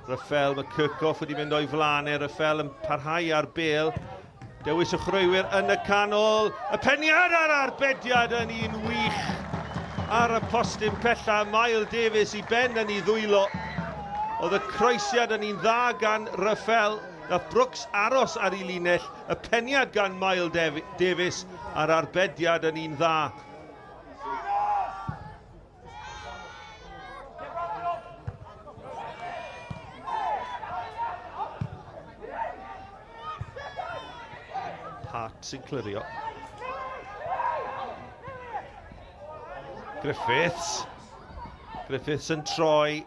Rafael, mae Kirchhoff wedi mynd o'i flaen e. Rafael yn parhau ar bêl. Dewis y chwaraewyr yn y canol. Y peniad a'r arbediad yn un wych. Ar y postyn pella, Mael Davies i ben yn ei ddwylo. Oedd y croesiad yn un dda gan Rafael. Nath Brooks aros ar ei linell. Y peniad gan Mael Davies a'r arbediad yn un dda. Hart sy'n clirio. Griffiths. Griffiths yn troi.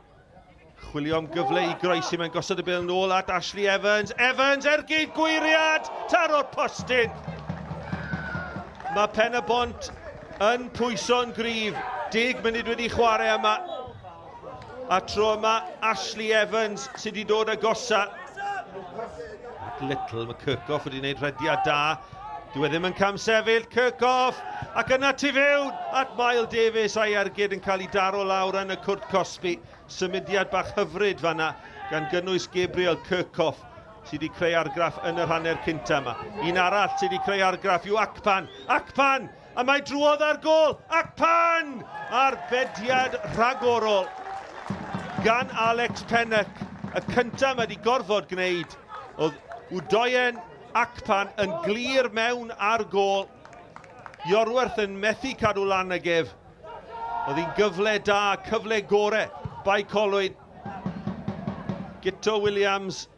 Chwilio am gyfle i groesi. Mae'n gosod y bêl nôl at Ashley Evans. Evans ergyd gwyriad! Taro'r postyn! Mae Pen-y-bont yn pwyso'n gryf. 10 munud wedi chwarae yma. A tro yma Ashley Evans sydd wedi dod agosa. At Little, mae Kirchhoff wedi gwneud rhediad da. Dyw e ddim yn camsefyll, Kirchhoff! Ac yna tu fewn at Mael Davies a'i ergyd yn cael ei daro lawr yn y cwrt cosbi. Symudiad bach hyfryd fanna gan gynnwys Gabriel Kirchhoff sydd wedi creu argraff yn yr hanner cynta yma. Un arall sydd wedi creu argraff yw Akpan. Akpan! A mae drwodd ar gôl! Akpan! Arbediad rhagorol gan Alex Pennock. Y cyntaf mae wedi gorfod gwneud oedd Udoyen Akpan yn glir mewn ar gôl. Iorwerth yn methu cadw lan ag ef. Oedd hi'n gyfle da, cyfle gore Bae Colwyn. Guto Williams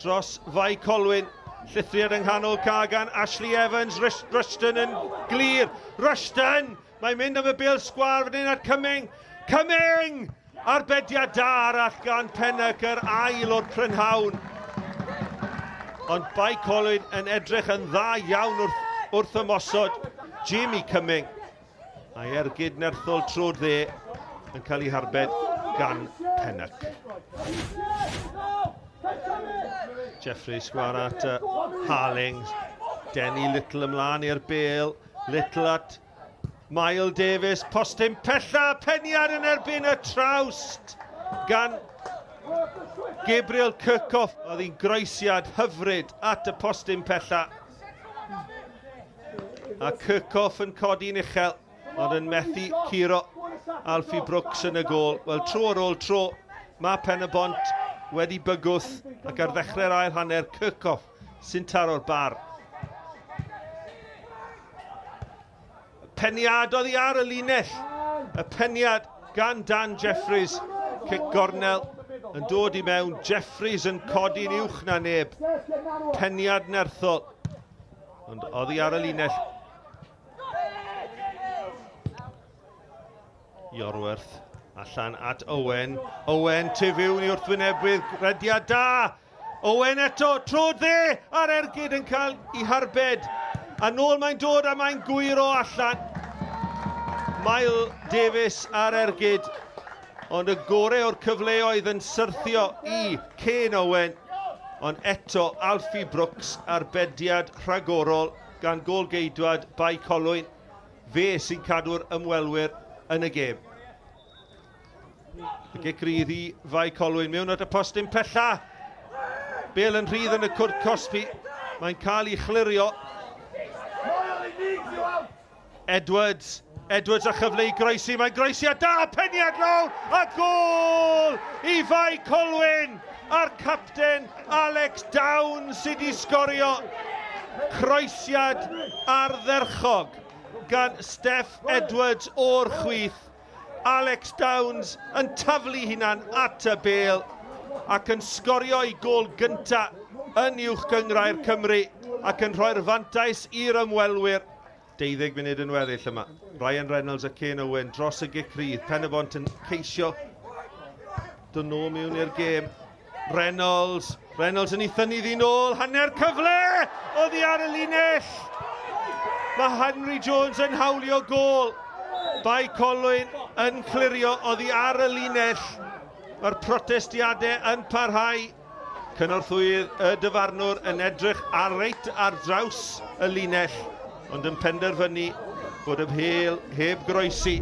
dros Fae Colwyn. Llithriad yng nghanol ca gan Ashley Evans. Rushton yn glir. Rushton! Mae'n mynd am y bêl sgwâr fan hyn at Cumming. Cumming! Arbediad da arall gan Pennock, yr ail o'r prynhawn. Ond Bae Colwyn yn edrych yn dda iawn wrth ymosod. Jamie Cumming. A'i ergyd nerthol trwy'r dde yn cael ei harbed gan Pennock. Jeffrey sgwar at Harlings. Denny Little ymlaen i'r bêl. Little at Mael Davies. Postyn pella, peniad yn erbyn y trawst gan Gabriel Kirchhoff. Oedd hi'n groesiad hyfryd at y postyn pella. A Kirchhoff yn codi'n uchel, ond yn methu curo Alfie Brooks yn y gôl. Wel, tro ar ôl tro, mae Pen-y-bont wedi bygwth ac ar ddechrau'r ail hanner, Kirchhoff sy'n taro'r bar. Peniad oddi ar y linell. Y peniad gan Dan Jeffries. Cic gornel yn dod i mewn. Jeffries yn codi'n uwch na neb. Peniad nerthol. Ond oddi ar y linell. Iorwerth allan at Owen. Owen tu fewn i wrthwynebydd. Rediad da. Owen eto, tro dde a'r ergyd yn cael ei harbed. A nôl mae'n dod a mae'n gwyro allan. Mael Davies ar ergyd. Ond y gore o'r cyfleoedd yn syrthio i Kane Owen. Ond eto Alfie Brooks arbediad rhagorol gan gôl-geidwad Bae Colwyn. Fe sy'n cadw'r ymwelwyr yn y gêm. Y gic rydd i Fae Colwyn mewn at y postyn pella. Bêl yn rhydd yn y cwrt cosbi. Mae'n cael ei chlirio. Edwards. Edwards a chyfle i groesi. Mae'n groesi a da! Peniad lawr! A gôl i Fae Colwyn! A'r capten Alex Downs sydd wedi sgorio. Croesiad ardderchog gan Steff Edwards o'r chwith. Alex Downs yn taflu hunan at y bêl ac yn sgorio ei gôl gynta yn Uwch Gynghrair Cymru ac yn rhoi'r fantais i'r ymwelwyr. 12 munud yn weddill yma. Ryan Reynolds a Kane Owen dros y gic rydd. Pen-y-bont yn ceisio dod nôl mewn i'r gêm. Reynolds, Reynolds yn ei thynnu ddi nôl, hanner cyfle! Oddi ar y linell! Mae Henry Jones yn hawlio gôl. Bae Colwyn yn clirio oddi ar y linell. Mae'r protestiadau yn parhau. Cynorthwyydd y dyfarnwr yn edrych ar reit ar draws y linell. Ond yn penderfynu bod y bêl heb groesi.